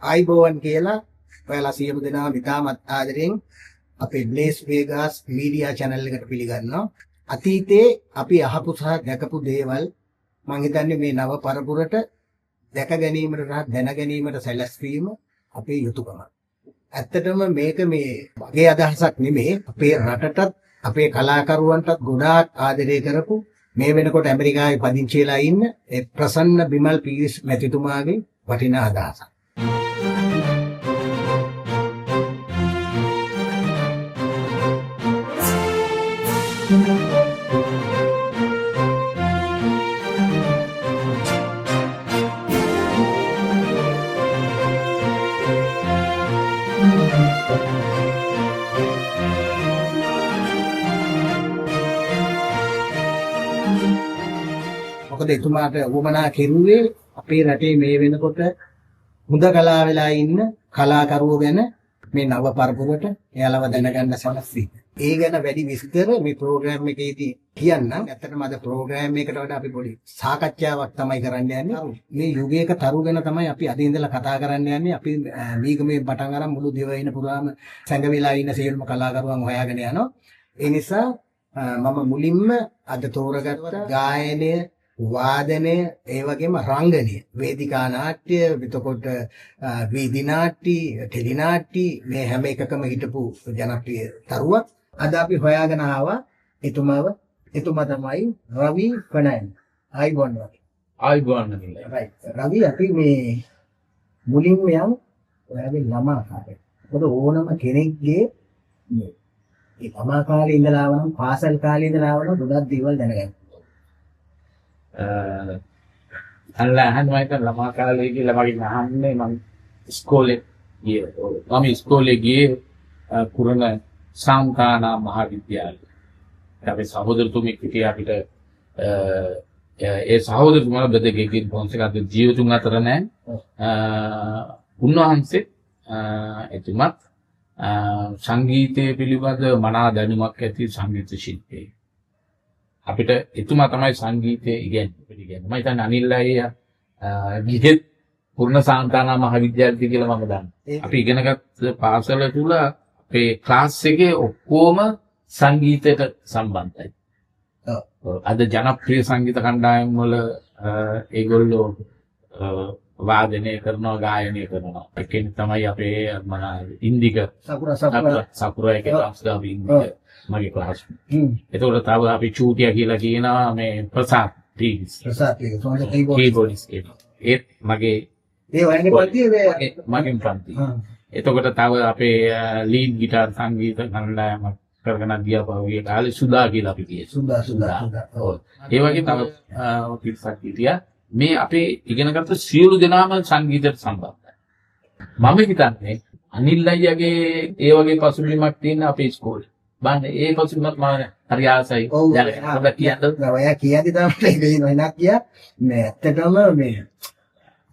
ආයිබෝවන් කියලා ඔයාලා සියලු දෙනාම ඉතාමත් ආදරෙන් අපේ බ්ලේස් වේගාස් මීඩියා චැනල් එකට පිළිගන්නවා. අතීතයේ අපි අහපු සහ දැකපු දේවල් මං හිතන්නේ මේ නව පරපුරට දැක ගැනීමට සහ දැන ගැනීමට සැලැස්වීම අපේ යුතුයකම. ඇත්තටම මේක මේ මගේ අදහසක් නෙමෙයි, අපේ රටටත් අපේ කලාකරුවන්ටත් ගොඩාක් ආදරය කරපු මේ වෙනකොට ඇමරිකාවේ පදිංචි වෙලා ඉන්න ඒ ප්‍රසන්න බිමල් පීරිස් මැතිතුමාගේ වටිනා අදහසක්. මොකද එතුමාට උවමනා කෙරුවේ අපේ රටේ මේ වෙනකොට හොඳ කලා වෙලා ඉන්න කලාකරුවෝ ගැන මේ නව පරපුරට එයාලව දැනගන්න සැලැස්වීම. ඒ ගැන වැඩි විස්තර මේ ප්‍රෝග්‍රෑම් එකේදී කියන්නම්. ඇත්තටම අද ප්‍රෝග්‍රෑම් එකට වඩා අපි පොඩි සාකච්ඡාවක් තමයි කරන්න යන්නේ. මේ යුගයක තරු ගැන තමයි අපි අද ඉඳලා කතා කරන්න යන්නේ. අපි මීගමේ පටන් අරන් මුළු දිවයින පුරාම සැඟවිලා ඉන්න සියලුම කලාකරුවන් හොයාගෙන යනවා. ඒ නිසා මම මුලින්ම අද තෝරගත්ත ගායනය, වාදනය, ඒ වගේම රංගනය, වේදිකා නාට්‍ය, එතකොට වීදි නාට්‍ය, ටෙලි නාට්‍ය මේ හැම එකකම හිටපු ජනප්‍රිය තරුවක් අද අපි හොයාගෙන ආවා එතුමාව. එතුමා තමයි රවි ෆර්නෑන්ඩෝ. ආයිබෝන් රවි. ආයිබෝන් නමින්. රයිට්. රවි, අපි මේ මුලින්ම යමු ඔයාගේ ළමා කාලේ. මොකද ඕනම කෙනෙක්ගේ මේ ළමා කාලේ ඉඳලා ආවනම්, පාසල් කාලේ ඉඳලා ආවනම් ගොඩක් දේවල් දැනගන්න. අන්න අහන්න මම හිතන ළමා කාලේ කියලා මගෙන් අහන්නේ මං ඉස්කෝලේ ගියේ. මම ඉස්කෝලේ ගියේ කුරණ සාන්තානා මහාවිද්‍යාලය. අපේ සහෝදරතුමෙක් හිටියා අපිට. ඒ සහෝදරතුමා බෙදගෙකින් පොන්සේක අද ජීවිතුන් අතර නෑ. උන්වහන්සේ එතුමත් සංගීතය පිළිබඳ මනා දැනුමක් ඇති සංගීත ශිල්පියෙක්. අපිට එතුමා තමයි සංගීතය ඉගැන්වුවේ. මම හිතන්නේ අනිල් අයියා ගිහෙත් පූර්ණ සාන්තානා මහාවිද්‍යාලය කියලා මම දන්නවා. අපි ඉගෙනගත් පාසල තුල අපේ ක්ලාස් එකේ ඔක්කොම සංගීතයට සම්බන්ධයි. අද ජනප්‍රිය සංගීත කණ්ඩායම් වල ඒගොල්ලෝ වාදනය කරනවා, ගායනය කරනවා. එක්කෙනෙක් තමයි අපේ ඉන්දික සකුරා එකේ ක්ලාස් ගාව ඉන්දික මගේ ක්ලාස්. එතකොට තව අපි චූටියා කියලා කියනවා මේ ප්‍රසාද් පීරිස්. ප්‍රසාද් පීරිස් හොඳ කීබෝඩිස් කෙනෙක්. ඒත් මගේ ඒ වගේ පන්තියේ මගේ පන්තිය. එතකොට තව අපේ ලීඩ් ගිටාර් සංගීත කණ්ඩායමක් කරගෙන ගියා පහුගිය කාලේ සුදා කියලා අපි කියේ. සුදා සුදා. ඔව්. ඒ වගේ තව පිරිසක් හිටියා. මේ අපේ ඉගෙනගත්ත සියලු දෙනාම සංගීතයට සම්බන්ධයි. මම හිතන්නේ අනිල් අයියාගේ ඒ වගේ පසුබිමක් තියෙන අපේ ඉස්කෝලේ. බලන්න ඒ පසුබිමත් මම හරි ආසයි. දැන් පොඩ්ඩක් කියන්න. ඔයා කියද්දි තමයි ඒක වෙනක් කියා. මේ ඇත්තටම මේ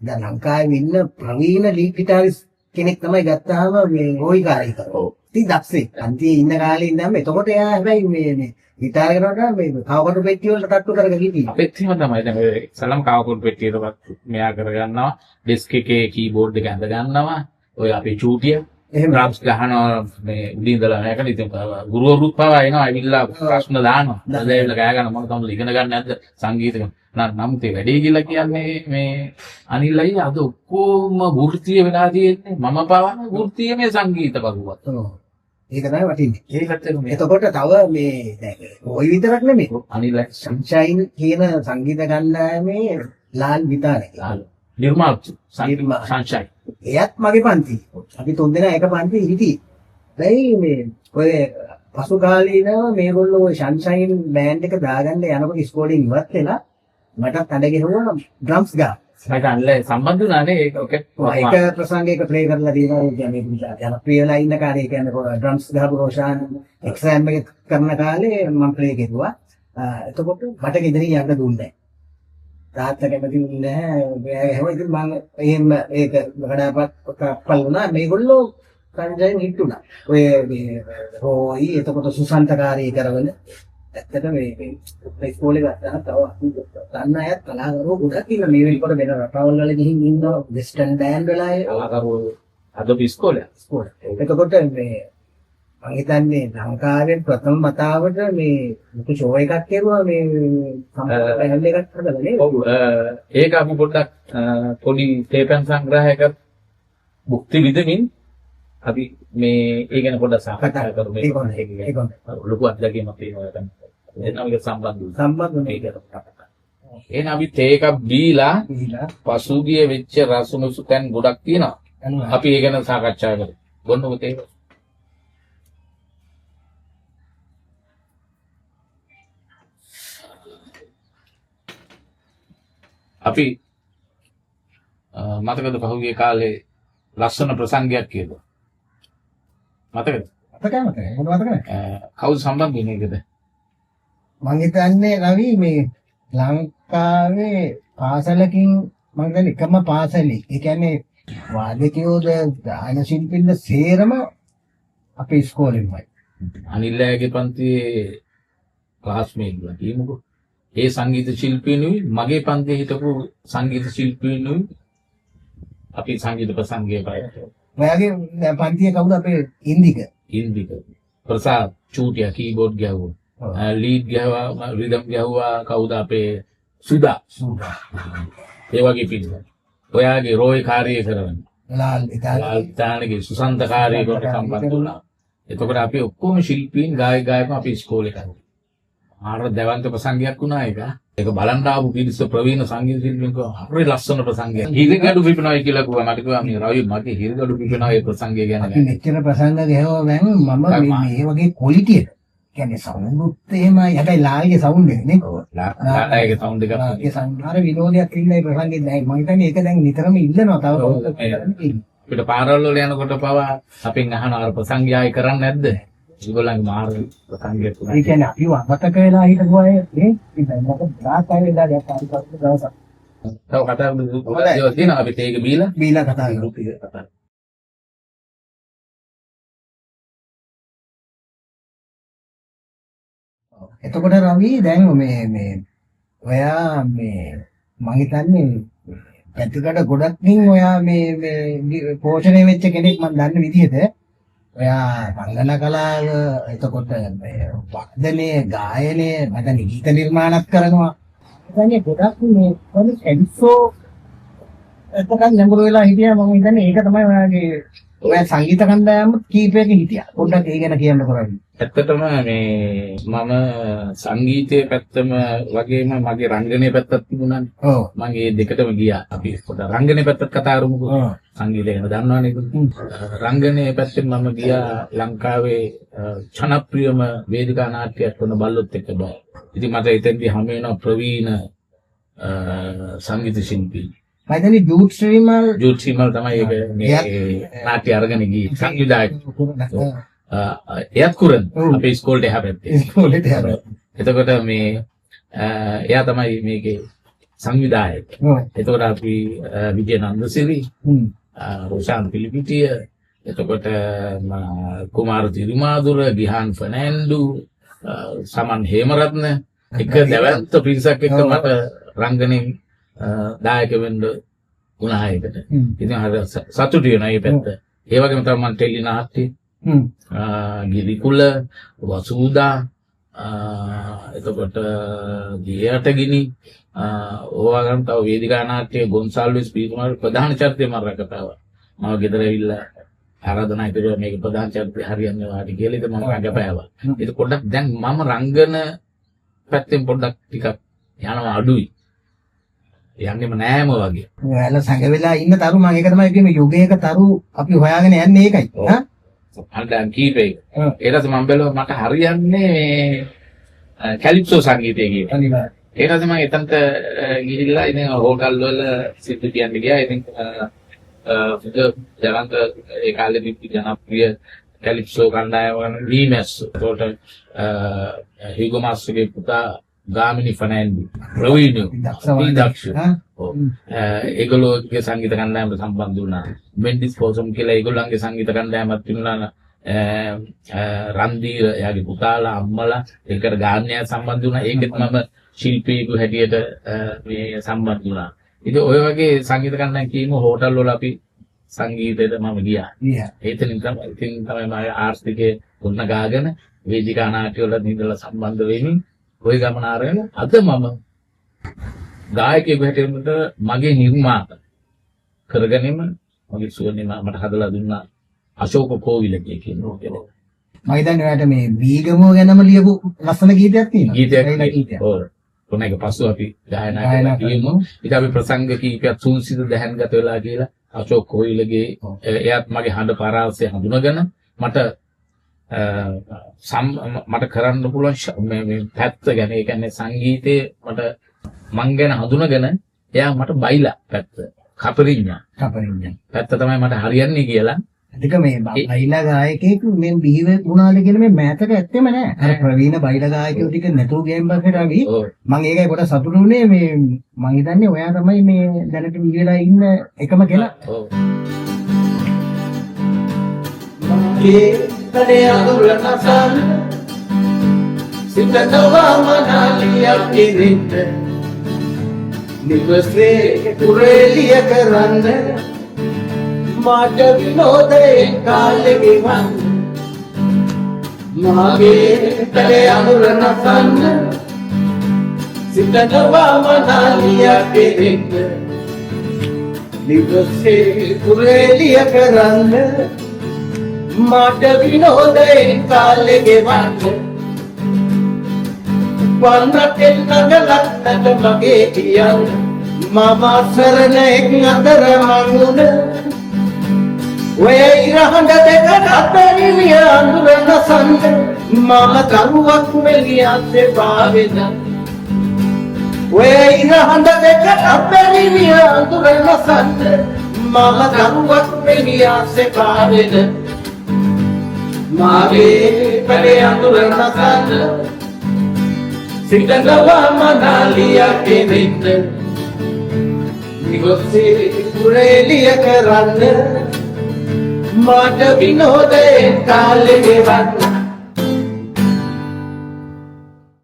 දැන් ලංකාවේ ඉන්න ප්‍රවීණ ලීඩ් ගිටාරිස්ට් කෙනෙක් තමයි ගත්තාම මේ රෝයි කාර්යික. ඔව්. ඉතින් දක්ෂේ. අන්තිමේ ඉන්න කාලේ ඉඳන්ම එතකොට එයා හැබැයි මේ මේ ගිටාර කරනකොට මේ කවකටු පෙට්ටිය වලට තට්ටු කරගෙන හිටියේ. අපෙත් එහෙම තමයි. දැන් ඔය ඉස්සලම කවකටු පෙට්ටියටවත් මෙයා කරගන්නවා. ඩෙස්ක් එකේ කීබෝඩ් එක ඇඳ ගන්නවා. ඔය අපේ චූටිය එහෙම ඩ්‍රම්ස් ගහනවා මේ උඩින් ඉඳලා මේකන. ඉතින් ගුරුවරුත් පවා එනවා ඇවිල්ලා ප්‍රශ්න දානවා. දැන් ඇවිල්ලා කෑ ගන්නවා මම තමයි ඉගෙන ගන්න නැද්ද සංගීත. නමුත් ඒ වැඩේ කියලා කියන්නේ මේ අනිල් අයියා අද ඔක්කොම වෘත්තීය වෙලා තියෙන්නේ. මම පවා වෘත්තීය මේ සංගීත කරුවා. ඔව්. ඒක තමයි වටින්නේ. ඒකත් එක මේ. එතකොට තව මේ දැන් ඔය විතරක් නෙමෙයි. අනිල් අයියා සන්ෂයින් කියන සංගීත කණ්ඩායමේ ලාල් විතාරක. ලාල් නිර්මාතෘ සන්ෂයින්. එයත් මගේ පන්ති. අපි තුන් දෙනා එක පන්ති හිටියේ. හැබැයි මේ ඔය පසු කාලීනව මේගොල්ලෝ ඔය සන්ෂයින් බෑන්ඩ් එක දාගන්න යනකොට ඉස්කෝලෙන් ඉවත් වෙලා මටත් අඬ ගැහුවා ඩ්‍රම්ස් ගා. මට අනිල් සම්බන්ධ වුණානේ ඒක. ඔකේ. එක ප්‍රසංගයක ප්ලේ කරලා තියෙනවා. ඒ කියන්නේ ජනප්‍රිය වෙලා ඉන්න කාලේ, ඒ කියන්නේ ඩ්‍රම්ස් ගහපු රෝෂාන් එක්සෑම් එක කරන කාලේ මම ප්ලේ කෙරුවා. එතකොට මට ගෙදරින් යන්න දුන්නේ නැහැ. තාත්තා කැමති වුණේ නැහැ. ගැහුවා. ඉතින් මම එහෙම ඒක කඩාපත් කප්පල් වුණා. මේගොල්ලෝ සංජයන් හිටුණා. ඔය මේ රෝයි එතකොට සුසන්තකාරී කරවන ඇත්තට මේ මේ ඉස්කෝලේ ගත්තාම තව අපි දන්න අයත් කලාකරුවෝ ගොඩක් ඉන්න මේ වෙනකොට වෙන රටවල් වල ගිහින් ඉන්නවා වෙස්ටර්න් බෑන්ඩ් වල අය කලාකරුවෝ හදපු ඉස්කෝලේ. ඉස්කෝලේ. එතකොට මේ මං හිතන්නේ ලංකාවෙන් ප්‍රථම වතාවට මේ ලොකු ෂෝ එකක් කෙරුවා මේ සම්පූර්ණ බෑන්ඩ් එකක් හදලා නේද? ඔව්, ඒක අපි පොඩ්ඩක් පොඩි තේපැන් සංග්‍රහයක භුක්ති විඳමින් අපි මේ ඒ ගැන පොඩ්ඩක් සාකච්ඡා කරමු. ඒක හොඳයි. ඒක හොඳයි. ලොකු අත්දැකීමක් තියෙනවා ඒකට. එහෙනම් ඒක සම්බන්ධ වුණා. සම්බන්ධ වුණා. මේකට. එහෙනම් අපි තේ එකක් බීලා බීලා පසුගිය වෙච්ච රසමුසු තැන් ගොඩක් තියෙනවා. අනිවාර්යයෙන්. අපි ඒ ගැන සාකච්ඡා කරමු. බොන්නකො තේ එක. අපි මතකද පහුගිය කාලේ ලස්සන ප්‍රසංගයක් කියුවා. මතකද? මතකයි මතකයි. මොකද මතක නැහැ. කවුද සම්බන්ධ වෙන්නේ ඒකද? මං හිතන්නේ රවි මේ ලංකාවේ පාසලකින් මං හිතන්නේ එකම පාසලේ. ඒ කියන්නේ වාදකයෝද ගායන ශිල්පීන්ද සේරම අපේ ඉස්කෝලෙන්මයි. අනිල් අයගේ පන්තියේ ක්ලාස්මේට්ලා කියමුකෝ. ඒ සංගීත ශිල්පීනුයි මගේ පන්තියේ හිටපු සංගීත ශිල්පීනුයි අපි සංගීත ප්‍රසංගය පැවැත්වුවා. ඔයාගේ දැන් පන්තියේ කවුද අපේ ඉන්දික? ඉන්දික ප්‍රසාද් චූටියා කීබෝඩ් ගැහුවා. ලීඩ් ගැහුවා, රිද්ම් ගැහුවා කවුද අපේ සුදා. සුදා. ඒ වගේ පිරිස. ඔයාගේ රෝයි කාර්යය කරන. ලාල් ඉතාලි. ලාල් ඉතාලිගේ සුසන්ත කාර්යය කොට සම්බන්ධ වුණා. එතකොට අපි ඔක්කොම ශිල්පීන් ගායක ගායකයන් අපි ඉස්කෝලේ කරා. ආර දැවන්ත ප්‍රසංගයක් වුණා ඒක. ඒක බලන්න ආපු පිරිස ප්‍රවීණ සංගීත ශිල්පීන් කිව්වා හරි ලස්සන ප්‍රසංගයක්. හිරගඩු පිපෙනවයි කියලා කිව්වා. මට කිව්වා මේ රවි මගේ හිරගඩු පිපෙනවා ඒ ප්‍රසංගය ගැන. අපි මෙච්චර ප්‍රසංග ගැහුවා දැන් මම මේ වගේ ක්වොලිටි එක. කියන්නේ සවුන්ඩ් උත් එහෙමයි. හැබැයි ලාල්ගේ සවුන්ඩ් එක නේ. ඔව් ලාල්ගේ සවුන්ඩ් එකක්. ලාල්ගේ සවුන්ඩ් අර විනෝදයක් ඉන්න ඒ ප්‍රසංගේ දැන් මම හිතන්නේ ඒක දැන් නිතරම ඉල්ලනවා තව කොහොමද කරන්නේ. අපිට පාරවල් වල යනකොට පවා අපෙන් අහන අර ප්‍රසංගය ආයේ කරන්නේ නැද්ද? ඒගොල්ලන්ගේ මාර ප්‍රසංගයක් වුණා. ඒ කියන්නේ අපිව අමතක වෙලා හිටපු අය නේ. ඉතින් මොකද ගාක් අය වෙලා දැන් පාරි පස්සේ දවසක්. තව කතා කරමු. දේවල් තියෙනවා අපිට ඒක බීලා බීලා කතා කරමු. එතකොට රවි දැන් මේ මේ ඔයා මේ මං හිතන්නේ පැතිකඩ ගොඩක්ින් ඔයා මේ මේ පෝෂණය වෙච්ච කෙනෙක් මං දන්න විදිහට ඔයා රංගන කලාව එතකොට මේ වාදනය ගායනය මං හිතන්නේ ගීත නිර්මාණත් කරනවා. හිතන්නේ ගොඩක් මේ වගේ කැලිප්සෝ එතකන් නැඹුරු වෙලා හිටියා මං හිතන්නේ ඒක තමයි ඔයාගේ ඔයා සංගීත කණ්ඩායම කීපයක හිටියා. පොඩ්ඩක් ඒ ගැන කියන්නකෝ රවි. ඇත්තටම මේ මම සංගීතයේ පැත්තම වගේම මගේ රංගනයේ පැත්තත් තිබුණානේ. ඔව්. මම ඒ දෙකටම ගියා. අපි පොඩ්ඩක් රංගනයේ පැත්තත් කතා කරමුකෝ. ඔව්. සංගීතය ගැන දන්නවනේ. රංගනයේ පැත්තෙන් මම ගියා ලංකාවේ ජනප්‍රියම වේදිකා නාට්‍යයක් වන බල්ලොත් එක්ක බෑ. ඉතින් මට එතෙන්දී හැම වෙනවා ප්‍රවීණ සංගීත ශිල්පී. මම හිතන්නේ ජූඩ් ශ්‍රීමල් ජූඩ් ශ්‍රීමල් තමයි ඒක මේ නාට්‍ය අරගෙන ගියේ සංවිධායක. එයත් කුරන් අපේ ඉස්කෝලේට එහා පැත්තේ. ඉස්කෝලේට එහා පැත්තේ. එතකොට මේ එයා තමයි මේකේ සංවිධායක. එතකොට අපි විජය නන්දසිරි, රොෂාන් පිලිපිටිය, එතකොට කුමාර තිරිමාදුර, ගිහාන් ෆර්නෑන්ඩු, සමන් හේමරත්න එක දැවැන්ත පිරිසක් එක්ක මට රංගනයෙන් දායක වෙන්න වුණා ඒකට. ඉතින් හරි සතුටු වෙනවා මේ පැත්ත. ඒ වගේම තමයි මම ටෙලි නාට්‍ය, ගිරිකුල, වසූදා, එතකොට ගියටගිනි, ඕවා ගන්න තව වේදිකා නාට්‍ය ගොන්සාල්විස් පීතුමාගේ ප්‍රධාන චරිතය මම රැකතාවා. මම ගෙදර ඇවිල්ලා ආරාධනා කරුවා මේක ප්‍රධාන චරිතය හරියන්නේ වාට කියලා. ඉතින් මම රඟපෑවා. ඒක පොඩ්ඩක් දැන් මම රංගන පැත්තෙන් පොඩ්ඩක් ටිකක් යනවා අඩුයි. යන්නෙම නෑම වගේ. ඔයාලා සංග වෙලා ඉන්න තරු මම ඒක තමයි කිව්වේ යුගයක තරු අපි හොයාගෙන යන්නේ ඒකයි. හා? අඬන් කීපයක. ඊට පස්සේ මම බැලුවා මට හරියන්නේ මේ කැලිප්සෝ සංගීතය කියලා. අනිවාර්යයෙන්. ඊට පස්සේ මම එතනට ගිහිල්ලා ඉතින් හෝටල් වල සිද්ධ කියන්න ගියා. ඉතින් හොඳ ජනන්ත ඒ කාලේ තිබ්බ ජනප්‍රිය කැලිප්සෝ කණ්ඩායම වන ලීමැස්. ඒතකොට හියුගෝ මාස්ටර්ගේ පුතා ගාමිණී ෆර්නෑන්ඩු ප්‍රවීණ දක්ෂ. ඔව්. ඒගොල්ලෝගේ සංගීත කණ්ඩායමට සම්බන්ධ වුණා. මෙන්ඩිස් පෝසම් කියලා ඒගොල්ලන්ගේ සංගීත කණ්ඩායමක් තිබුණා. රන්දීර එයාගේ පුතාලා අම්මලා ඒකට ගායනය සම්බන්ධ වුණා. ඒකෙත් මම ශිල්පියෙකු හැටියට මේ සම්බන්ධ වුණා. ඉතින් ඔය වගේ සංගීත කණ්ඩායම් කීම හෝටල් වල අපි සංගීතයට මම ගියා. එතනින් තමයි ඉතින් තමයි මගේ ආර්ථිකය ගොඩනගාගෙන වේදිකා නාට්‍ය වල ඉඳලා සම්බන්ධ වෙමින් ওই ගමන අරගෙන අද මම ගායකයෙකු හැටියට මගේ නිර්මාණ කරගෙනම මගේ සුවනේ මට හදලා දුන්නා අශෝක කෝවිලගේ කියන කෙනෙක්. මම හිතන්නේ ඔයාලට මේ වීගමුව ගැනම ලියපු ලස්සන ගීතයක් තියෙනවා. ගීතයක්. ඔව්. ඔන්න ඒක පසු අපි ගායනා කරලා කියමු. ඊට අපි ප්‍රසංග කීපයක් සුන්සිත දැහන්ගත වෙලා කියලා අශෝක කෝවිලගේ එයාත් මගේ හඬ පරාසය හඳුනගෙන මට මට කරන්න පුළුවන් මේ පැත්ත ගැන, ඒ කියන්නේ සංගීතයේ මට මං ගැන හඳුනගෙන එයා මට බයිලා පැත්ත කපරිඤ්ඤා පැත්ත තමයි මට හරියන්නේ කියලා. ඒක මේ බයිලා ගායකයෙක් මේ බිහි වුණාද කියලා මේ මෑතක ඇත්තෙම නෑ. අර ප්‍රවීණ බයිලා ගායකයෝ ටික නැතුව ගියන් පස්සේ රවි මං ඒකයි පොඩ සතුටු වුණේ. මේ මං හිතන්නේ ඔයා තමයි මේ දැනට බිහි වෙලා ඉන්න එකම කෙනා. ඔව්. මගේ තනේ අඳුර නසන්න සිතනවා මනාලියක් ඉරින්න නිවසේ කුරේලිය කරන්න මාට විනෝදයෙන් කාලෙ ගෙවන්න මාගේ තනේ අඳුර නසන්න සිතනවා මනාලියක් ඉරින්න නිවසේ කුරේලිය කරන්න මාට විනෝදයෙන් කාලෙ ගෙවන්න වන්නටෙන් නගලන්නට මගේ කියන්න මම අසරණ එක් අතර මං වුණ ඔය ඉරහඳ දෙකට අතරිමිය අඳුර නසන්න මම දරුවක් මෙලියත් එපා වෙන ඔය ඉරහඳ දෙකට අතරිමිය අඳුර නසන්න මම දරුවක් මෙලියත් එපා වෙන මාගේ පැලේ අඳුර නසන්න සිතනවා මනාලියක් එන්න නිවසේ කුරේලිය කරන්න මාට විනෝදයෙන් කාලෙ ගෙවන්න.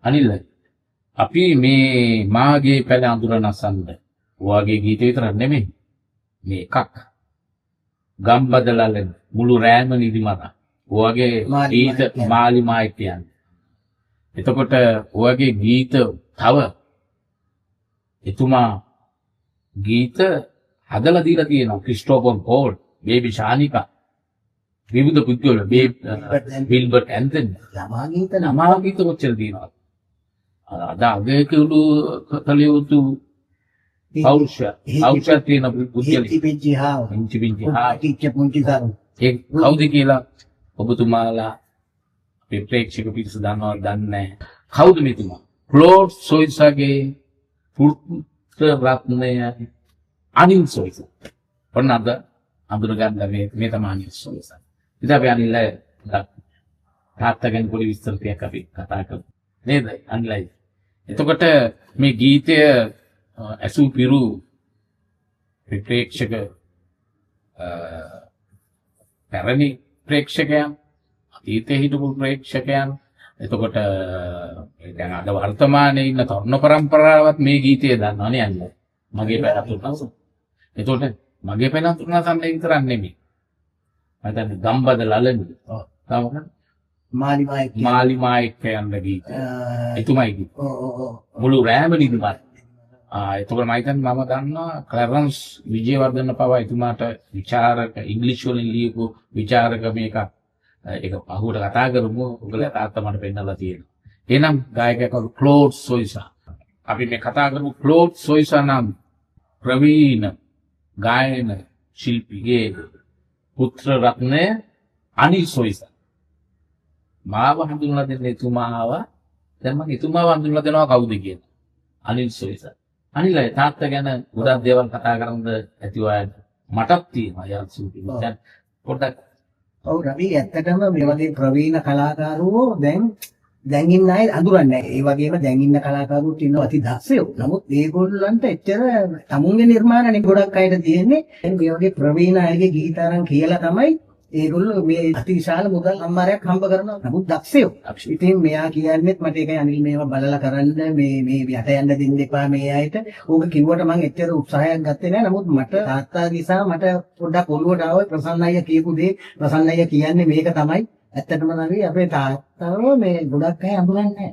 අනිල් අපි මේ මාගේ පැල අඳුර නසන්න ඔයාගේ ගීත විතරක් නෙමෙයි මේ එකක් ගම්බදලල මුළු රෑම නිදිමත ඔයාගේ ගීත මාලි මායිත්‍යයන්. එතකොට ඔයාගේ ගීත තව එතුමා ගීත හදලා දීලා තියෙනවා. ක්‍රිස්ටෝෆර් පෝල්, බේබි ශානිකා, විවිධ පුද්ගලයෝ, විල්බර්ට් ඇන්තනි ළමා ගීත ළමා ගීත කොච්චර තියෙනවද? අද අගයකුළු කළ යුතු පෞරුෂය පෞරුෂය තියෙන පුද්ගලයෙක්. හිංචි පිංචි හාව. හිංචි පිංචි හාව. ටිච්ච පුංචි සරු. ඒ කවුද කියලා ඔබතුමාලා අපේ ප්‍රේක්ෂක පිරිස දන්නවද දන්නේ නැහැ. කවුද මෙතුමා? ක්ලෝඩ් සොයිසාගේ පුත්‍ර රත්නය අනිල් සොයිසා. ඔන්න අද අඳුරගන්න මේ තමයි අනිල් සොයිසා. ඉතින් අපි අනිල් අය තාත්තා ගැන පොඩි විස්තර ටිකක් අපි කතා කරමු. නේද අනිල් අය? එතකොට මේ ගීතය ඇසූ පිරු ප්‍රේක්ෂක පැරණි ප්‍රේක්ෂකයන්, අතීතයේ හිටපු ප්‍රේක්ෂකයන්, එතකොට දැන් අද වර්තමානයේ ඉන්න තරුණ පරම්පරාවත් මේ ගීතය දන්නවනේ අන්න. මගේ පැල අතුරු නසන්න. එතකොට මගේ පැල අතුරු නසන්න විතරක් නෙමෙයි. මම හිතන්නේ ගම්බද ලලනි. ඔව්. තව මොකක්ද? මාලි මායික්. මාලි මායික් යන ගීතය. එතුමයි ගීතය. ඔව් ඔව් ඔව්. මුළු රෑම නිදිමත. එතකොට මම හිතන්නේ මම දන්නවා ක්ලැරන්ස් විජේවර්ධන පවා එතුමාට විචාරක ඉංග්‍රීසි වලින් ලියපු විචාරක මේකක් ඒක පහුවට කතා කරමු. ඔයගොල්ලෝ තාත්තා මට පෙන්නලා තියෙනවා. එහෙනම් ගායකයා කවුද? ක්ලෝඩ් සොයිසා. අපි මේ කතා කරමු ක්ලෝඩ් සොයිසා නම් ප්‍රවීණ ගායන ශිල්පිගේ පුත්‍ර රත්නය අනිල් සොයිසා. මාව හඳුන්වලා දෙන්න එතුමාව. දැන් මම එතුමාව හඳුන්වලා දෙනවා කවුද කියලා. අනිල් සොයිසා. අනිල් අය තාත්තා ගැන ගොඩක් දේවල් කතා කරන්න ඇති ඔයාලට. මටත් තියෙනවා යම් සූපි. දැන් පොඩ්ඩක් ඔව් රවි, ඇත්තටම මේ වගේ ප්‍රවීණ කලාකාරවෝ දැන් ඉන්න අය අඳුරන්නේ නැහැ. ඒ වගේම දැන් ඉන්න කලාකාරවොත් ඉන්නවා අති දක්ෂයෝ. නමුත් ඒගොල්ලන්ට එච්චර තමුන්ගේ නිර්මාණනේ ගොඩක් අයට තියෙන්නේ. දැන් මේ වගේ ප්‍රවීණ අයගේ ගීත අරන් කියලා තමයි ඒගොල්ලෝ මේ අතිවිශාල මුදල් අම්මාරයක් හම්බ කරනවා. නමුත් දක්ෂයෝ. ඉතින් මෙයා කියන්නේත් මට ඒකයි අනිල් මේවා බලලා කරන්න මේ මේ යට යන්න දෙන්න එපා මේ අයට. ඕක කිව්වට මං එච්චර උත්සාහයක් ගත්තේ නෑ. නමුත් මට තාත්තා නිසා මට පොඩ්ඩක් ඔළුවට ආවා ප්‍රසන්න අයියා කියපු දේ. ප්‍රසන්න අයියා කියන්නේ මේක තමයි. ඇත්තටම නවී අපේ තාත්තව මේ ගොඩක් අය අඳුරන්නේ නෑ.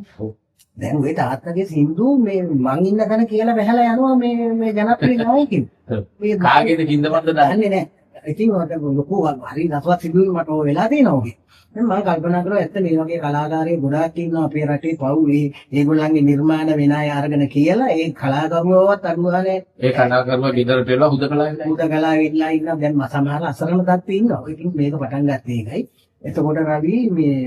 දැන් ඔය තාත්තගේ සින්දු මේ මං ඉන්න තැන කියලා බහැලා යනවා මේ මේ ජනප්‍රිය ගායකයෝ. මේ කාගේද කින්දමන්ද දන්නේ නෑ. ඉතින් මට ලොකු හරි රසවත් සිදුවීම් මට ඕ වෙලා තියෙනවා ඔගේ. දැන් මම කල්පනා කරා ඇත්ත මේ වගේ කලාකාරයෝ ගොඩාක් ඉන්නවා අපේ රටේ පව් ඒ ඒගොල්ලන්ගේ නිර්මාණ වෙන අය අරගෙන කියලා ඒ කලාකරුවවත් අඩු ගානේ ඒ කලාකරුවා ගෙදරට වෙලා හුදකලා ඉන්න. හුදකලා ඉන්න ඉන්නවා. දැන් සමහර අසරණ තත්ත්වෙ ඉන්නවා. ඉතින් මේක පටන් ගත්තේ ඒකයි. එතකොට රවි මේ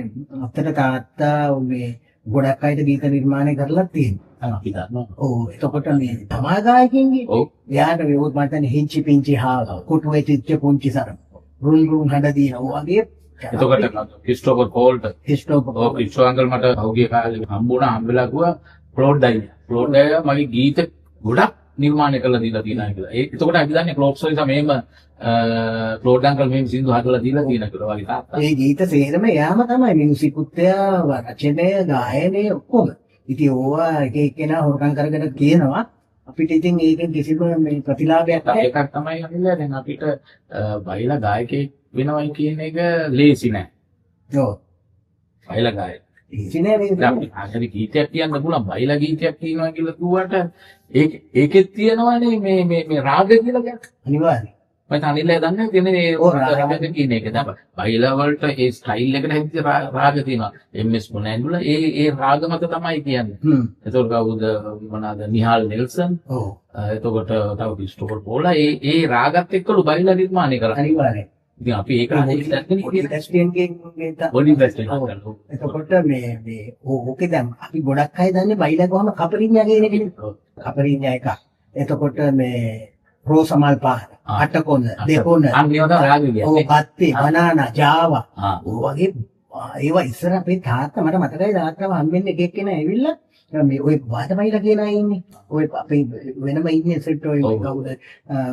අත්තට තාත්තා මේ ගොඩක් අයට ගීත නිර්මාණය කරලා තියෙනවා. අපි දන්නවා. ඔව් එතකොට මේ තමා ගායකින්ගේ ඔව් එයාට මේ මම හිතන්නේ හිංචි පිංචි හාව කුටුවේ චිච්ච පුංචි සරම රුන් රුන් හඬ දින ඔය වගේ. එතකොට ක්‍රිස්ටෝෆර් කෝල්ට් ක්‍රිස්ටෝෆර් ඔව් ක්‍රිස්ටෝ අංකල් මට පහුගිය කාලේ හම්බුණා. හම්බෙලා කිව්වා ක්ලෝඩ් අයියා. ක්ලෝඩ් අයියා මගේ ගීත ගොඩක් නිර්මාණය කරලා දීලා තියෙනවා කියලා. ඒ එතකොට අපි දන්නේ ක්ලෝඩ් සොයිසා මෙහෙම ක්ලෝඩ් අංකල් මෙහෙම සින්දු හදලා දීලා තියෙනවා කියලා වගේ තාත්තා. ඒ ගීත සේරම එයාම තමයි මියුසිකුත් එයා රචනය ගායනය ඔක්කොම. ඉතින් ඕවා එක එක්කෙනා හොරකම් කරගෙන කියනවා. අපිට ඉතින් ඒකෙන් කිසිම මේ ප්‍රතිලාභයක් නැහැ. එකක් තමයි අනිල්ලා දැන් අපිට බයිලා ගායකයෙක් වෙනවයි කියන එක ලේසි නෑ. ඔව්. බයිලා ගායක. ලේසි නෑ මේක. දැන් අපි ආහරි ගීතයක් කියන්න පුළුවන්. බයිලා ගීතයක් කියනවා කියලා කිව්වට ඒකෙත් තියෙනවානේ මේ මේ මේ රාග කියලා දෙයක්. අනිවාර්යයෙන්. මම අනිල්ලා දන්නේ තියෙන මේ රාග කියන එක. දැන් බයිලා වලට ඒ ස්ටයිල් එකට හැදිච්ච රාග තියෙනවා. එම්.එස්. මොනෑන්ඩුලා ඒ ඒ රාග මත තමයි කියන්නේ. එතකොට කවුද මොනවාද නිහාල් නෙල්සන්. ඔව්. එතකොට තව ක්‍රිස්ටෝෆර් පෝලා ඒ ඒ රාගත් එක්කලු බයිලා නිර්මාණය කරා. අනිවාර්යයෙන්. ඉතින් අපි ඒක පොඩි එතකොට මේ මේ ඕකේ දැන් අපි ගොඩක් අය දන්නේ බයිලා ගොහම කපරිඤ්ඤා කියන එකනේ. කපරිඤ්ඤා එකක්. එතකොට මේ රෝසමල් පාන, අටකොන, දෙකොන, අන්න ඒවා තමයි රාග කියන්නේ. ඔව් පත්තේ, බනානා, ජාවා. ඔය වගේ ඒවා ඉස්සර අපේ තාත්තා මට මතකයි තාත්තව හම්බෙන්න එක එක්කෙනා ඇවිල්ලා මේ ඔය වාතමයිලා කියන අය ඉන්නේ. ඔය අපේ වෙනම ඉන්නේ සෙට් ඔය කවුද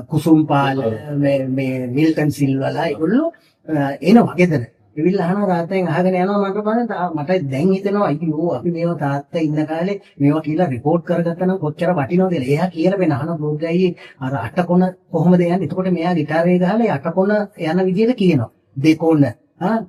කුසුම් පාල මේ මේ මිල්ටන් සිල්වලා ඒගොල්ලෝ එනවා ගෙදර. ඇවිල්ලා අහනවා තාත්තෙන් අහගෙන යනවා මට බලන්න මට දැන් හිතෙනවා අයියෝ අපි මේවා තාත්තා ඉන්න කාලේ මේවා කියලා රෙකෝඩ් කරගත්තා නම් කොච්චර වටිනවද කියලා. එයා කියලා වෙන අහන බ්ලොග් එකේ අර අටකොන කොහොමද යන්නේ? එතකොට මෙයා ගිටාරේ ගහලා ඒ අටකොන යන විදිහට කියනවා. දෙකොන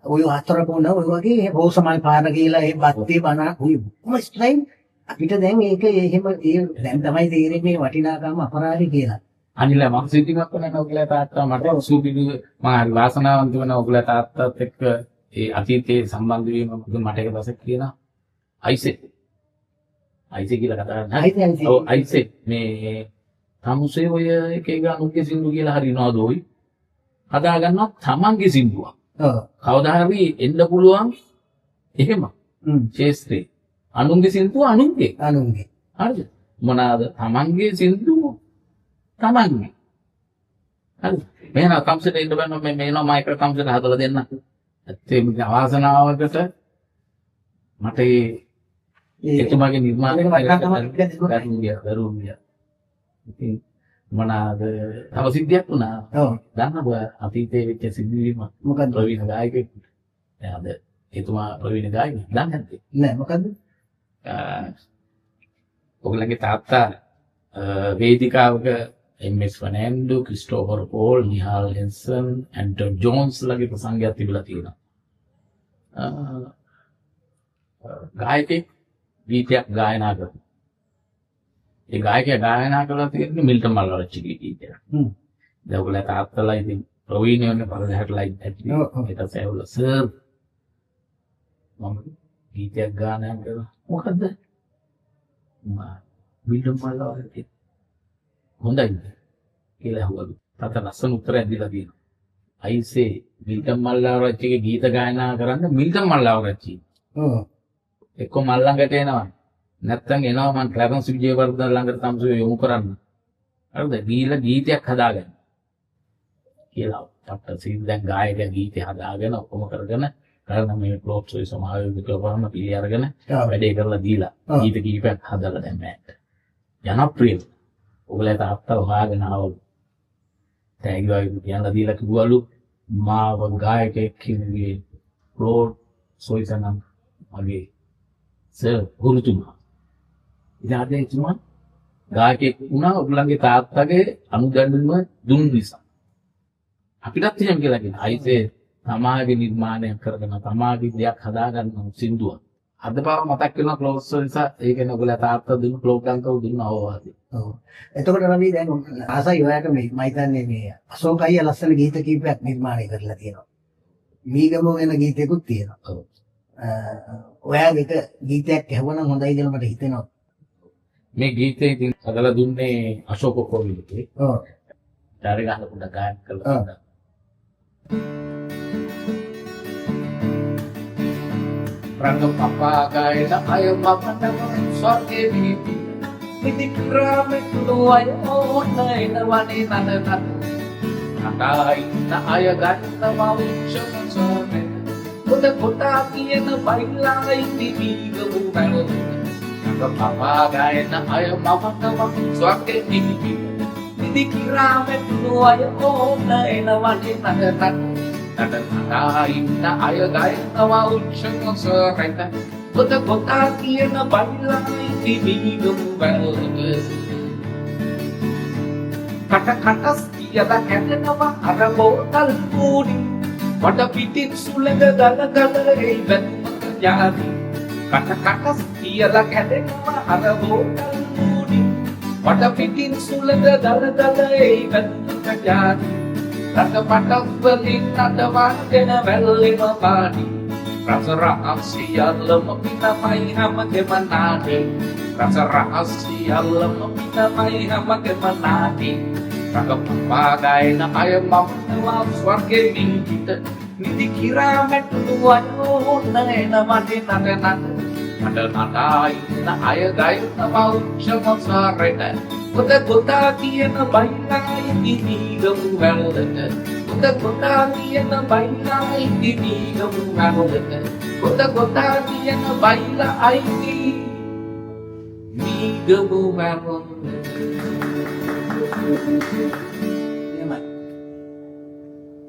ඔය හතර කොන ඔය වගේ රෝසමල් පාර කියලා ඒ බත්තේ බන ඔය ඔක්කොම ස්ටයිල් අපිට දැන් ඒක එහෙම ඒ දැන් තමයි තේරෙන්නේ වටිනාකම අපරාධي කියලා. අනිලා මම සිද්ධිමත් වෙනවා ඔයගොල්ලෝ තාත්තා මට සුපිරි මම හරි වාසනාවන්ත වෙනවා ඔයගොල්ලෝ තාත්තත් එක්ක ඒ අතීතයේ සම්බන්ධ වීම මට එක දවසක් කියනවා අයිසේ අයිසේ කියලා කතා කරන්නේ. අයිසේ ඔව් අයිසේ මේ තමුසේ ඔය එක එක අනුන්ගේ සින්දු කියලා හරිනවද ඔයි හදා ගන්නවා තමන්ගේ සින්දුවක්. ඔව් කවදා හරි එන්න පුළුවන් එහෙම ශේස්ත්‍රේ අනුන්ගේ සින්දුව අනුන්ගේ අනුන්ගේ හරිද මොනවාද තමන්ගේ සින්දුව තමන්ගේ හරිද මෙහෙම කම්සෙට ඉන්න බෑ මම මේ එනවා මයිකල් කම්සෙට හදලා දෙන්න. ඇත්තේ මේ අවාසනාවකට මට ඒ එතුමාගේ නිර්මාණය බැරුව ගියා. ඉතින් මොනවාද තව සිද්ධියක් වුණා. ඔව් දන්නව අතීතයේ වෙච්ච සිදුවීම. මොකද්ද? ප්‍රවීණ ගායකයෙක්. දැන් අද එතුමා ප්‍රවීණ ගායකයෙක්. දන්නේ නැද්ද? නෑ මොකද්ද? ඔයගොල්ලන්ගේ තාත්තා වේදිකාවක එම්.එස්. ෆර්නැන්ඩෝ, ක්‍රිස්ටෝෆර් පෝල්, නිහාල් හෙන්සන්, ඇන්ටන් ජෝන්ස් ලගේ ප්‍රසංගයක් තිබිලා තියෙනවා. ගායකයෙක් ගීතයක් ගායනා කරනවා. ඒ ගායකයා ගායනා කරලා තියෙන්නේ මිල්ටන් මල්වරච්චිගේ ගීතයක්. දැන් ඔයගොල්ලෝ තාත්තලා ඉතින් ප්‍රවීණ වෙන පරදහටලා ඉන්නේ. ඊට පස්සේ ඇහුවා සර් මම ගීතයක් ගායනා කරනවා. මොකද්ද? මිල්ටන් මල්වරච්චි හොඳයිද කියලා ඇහුවලු. තාත්තා ලස්සන උත්තරයක් දීලා තියෙනවා. අයිසේ මිල්ටන් මල්වරච්චිගේ ගීත ගායනා කරන්න මිල්ටන් මල්වරච්චි. ඔව්. එක්ක මල් ළඟට එනවා. නැත්තම් එනවා මං ක්ලැරන්ස් විජේවර්ධන ළඟට තමසු යොමු කරන්න. හරිද? ගීලා ගීතයක් හදාගන්න. කියලා ඩොක්ටර් සීන් දැන් ගායකයා ගීතය හදාගෙන ඔක්කොම කරගෙන කරන මේ ක්ලොප්ස් ඔය සමාජ විකල්පවම පිළි අරගෙන වැඩේ කරලා දීලා ගීත කිහිපයක් හදලා දැන් මෑට. ජනප්‍රිය. ඔයගොල්ලෝ තාත්තා හොයාගෙන ආවලු. තෑගි වගේ කියන්න දීලා කිව්වලු මාව ගායකයෙක් කිව්වේ ක්ලෝඩ් සොයිසා නම් මගේ සර් ගුරුතුමා. ඉතින් අද එතුමා ගායකයෙක් වුණා ඔයගොල්ලන්ගේ තාත්තගේ අනුදැනුම දුන් නිසා. අපිටත් එහෙම කියලා කියනවා. අයිසේ තමාගේ නිර්මාණයක් කරගෙන තමාගේ දෙයක් හදාගන්න සින්දුවක්. අද පාව මතක් වෙනවා ක්ලෝඩ් සොයිසා ඒ කියන්නේ ඔයගොල්ලෝ තාත්තා දුන්නු ක්ලෝඩ් අංකල් දුන්න අවවාදය. ඔව්. එතකොට රවි දැන් ආසයි ඔයාට මේ මම හිතන්නේ මේ අශෝක අයියා ලස්සන ගීත කීපයක් නිර්මාණය කරලා තියෙනවා. මීගම වෙන ගීතයකුත් තියෙනවා. ඔව්. ඔයාගේ එක ගීතයක් ඇහුවනම් හොඳයි කියලා මට හිතෙනවා. මේ ගීතේ ඉතින් හදලා දුන්නේ අශෝක කෝවිලගේ. ඔව්. ඩාරි ගහලා පොඩ්ඩක් ගායන කරලා දුන්නා. රංග පපා ගායන අය මමනම ස්වර්ගේ වීති. ඉදි ක්‍රාමෙතුළු අය ඕන එනවනේ නන නන. නටා ඉන්න අය ගන්නවා උච්චම සෝරෙන. පොත කොටා කියන බයිලා ඉදි මීගමු වැරදි. රංග පපා ගායන අය මමනම ස්වර්ගේ වීති. ඉදි ක්‍රාමෙතුළු අය ඕන එනවනේ නන නන. නට නටා ඉන්න අය ගයනවා උච්චම සෝරෙන. පොත කොටා කියන බයිලා ඉදි මීගමු වැරදි. කට කටස් කියලා කැදෙනවා අර බෝතල් මූඩි. වට පිටින් සුළඟ ගල ගල එයි වැතුමක යාවි. කට කටස් කියලා කැදෙනවා අර බෝතල් මූඩි. වට පිටින් සුළඟ ගල ගල එයි වැතුමක යාවි. රට පටස් වලින් නටවගෙන වැල්ලෙම පාඩි. රස රහස් සියල්ලම පිනමයි හැමදෙම නාඩි. රස රහස් සියල්ලම පිනමයි හැමදෙම නාඩි. රඟ පපා ගායන අය මමනවා ස්වර්ගේ මිහිට. නිදි කිරා වැටුණු අය ඕන එනවනේ නට නට. නට නටා ඉන්න අය ගයනවා උච්චම සාරෙට. පොත ගොතා කියන බයිලා ඉදි මීගමු වැල්ලට. පොත ගොතා කියන බයිලා ඉදි මීගමු වැල්ලට. පොත ගොතා කියන බයිලා අයිති මීගමු වැල්ලට. එහෙමයි.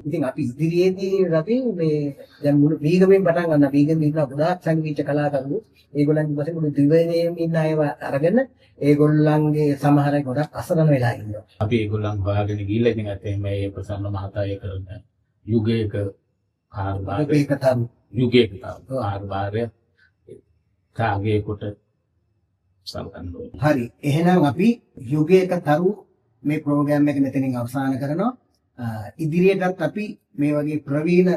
ඉතින් අපි ඉදිරියේදී රවි මේ දැන් මුළු මීගමෙන් පටන් ගන්න මීගමේ ඉන්න ගොඩාක් සංගීත කලාකරුවෝ ඒගොල්ලන්ගේ පස්සේ මුළු දිවයිනේම ඉන්න අයව අරගෙන ඒගොල්ලන්ගේ සමහර අය ගොඩක් අසරණ වෙලා ඉන්නවා. අපි ඒගොල්ලන් හොයාගෙන ගිහිල්ලා ඉතින් ඇත්තටම මේ ප්‍රසන්න මහතා ඒ කරන යුගයක කාර්යභාරය යුගයක තරු යුගයක කාර්යභාරය කාගේ කොට සලකන්න ඕනේ. හරි. එහෙනම් අපි යුගයක තරු මේ ප්‍රෝග්‍රෑම් එක මෙතනින් අවසන් කරනවා. ඉදිරියටත් අපි මේ වගේ ප්‍රවීණ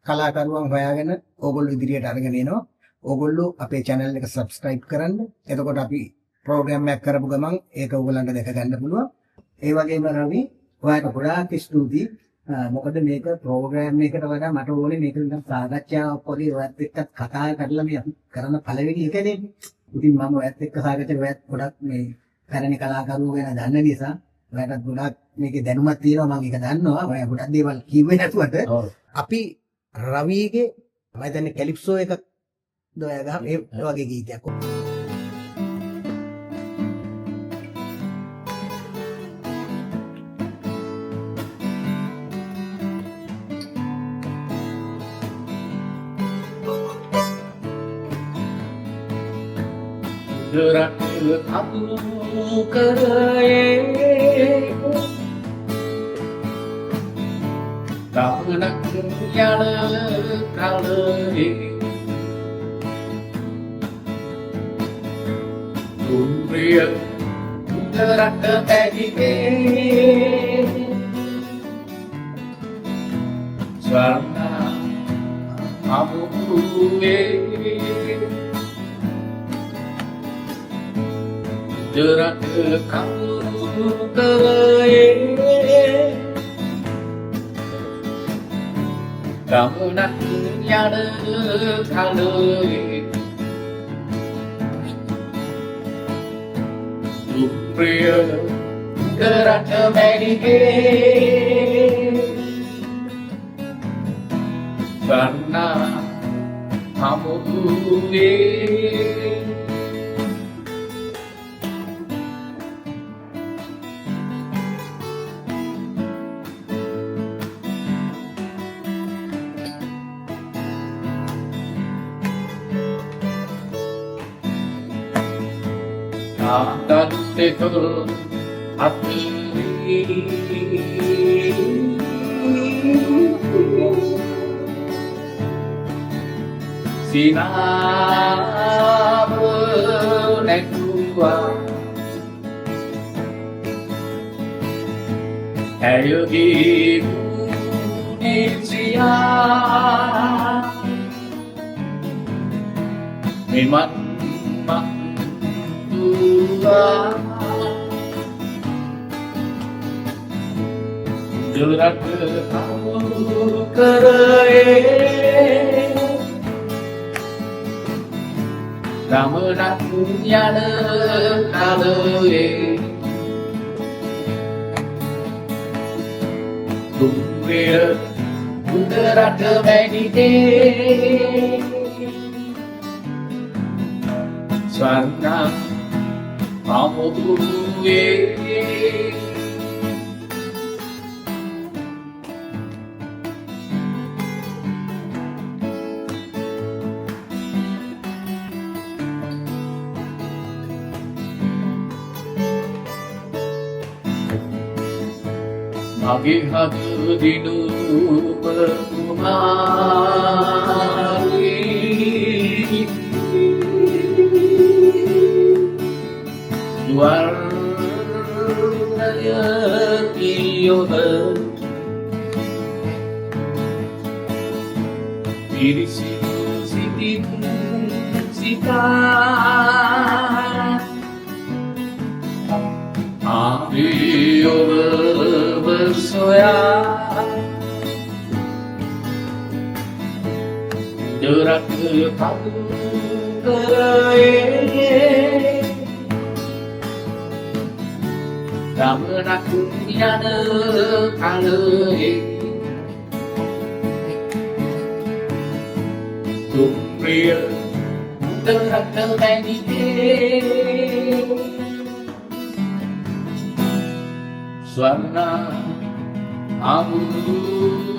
කලාකරුවන් හොයාගෙන ඕගොල්ලෝ ඉදිරියට අරගෙන එනවා. ඕගොල්ලෝ අපේ channel එක subscribe කරන්න. එතකොට අපි ප්‍රෝග්‍රෑම් එකක් කරපු ගමන් ඒක ඕගොල්ලන්ට දැක ගන්න පුළුවන්. ඒ වගේම රවි ඔයාට ගොඩාක් ස්තුතියි. මොකද මේක ප්‍රෝග්‍රෑම් එකකට වඩා මට ඕනේ මේක නිකන් සාකච්ඡාවක් වගේ ඔයත් එක්ක කතා කරලා මේ අපි කරන පළවෙනි එකනේ. ඉතින් මම ඔයත් එක්ක සාකච්ඡා ඔයත් ගොඩක් මේ පැරණි කලාකරුවෝ ගැන දන්න නිසා ඔයාටත් ගොඩක් මේකේ දැනුමක් තියෙනවා. මම ඒක දන්නවා. ඔයා ගොඩක් දේවල් කිව්වේ නැතුවට අපි රවිගේ මම හිතන්නේ කැලිප්සෝ එකක් ද ඔයා ගහ ඒ වගේ ගීතයක්. රට කඳු කරේ ගමනක් යන කලේ දුම්රිය රට පැගිගේ ස්වර්ණ අමුවේ රට කඳු කරේ ගමනක් යන කලේ දුම්රිය රට මැනිගේ ස්වර්ණ හමුවේ. ආදන් දෙතුල් අතරේ සිනාව නැතුවා ඇයගේ මූණේ සියා මෙමන් මත්තුවා දුරට කවු කරේ ගමනක් යන කලයේ දුම්රිය උඩරට මැණිකේ ස්වර්ණ අමුදුවේ මගේ හද දිනුම කුමාරී වර්ණය කියොබ පිරිසිදු සිතින් සිතා ආවේ ඔබව සොයා දොරට කපු කරේ ගමනක් යන කලයේ දුම්රිය උඩරට මැණිකේ ස්වර්ණ අමුදුවේ.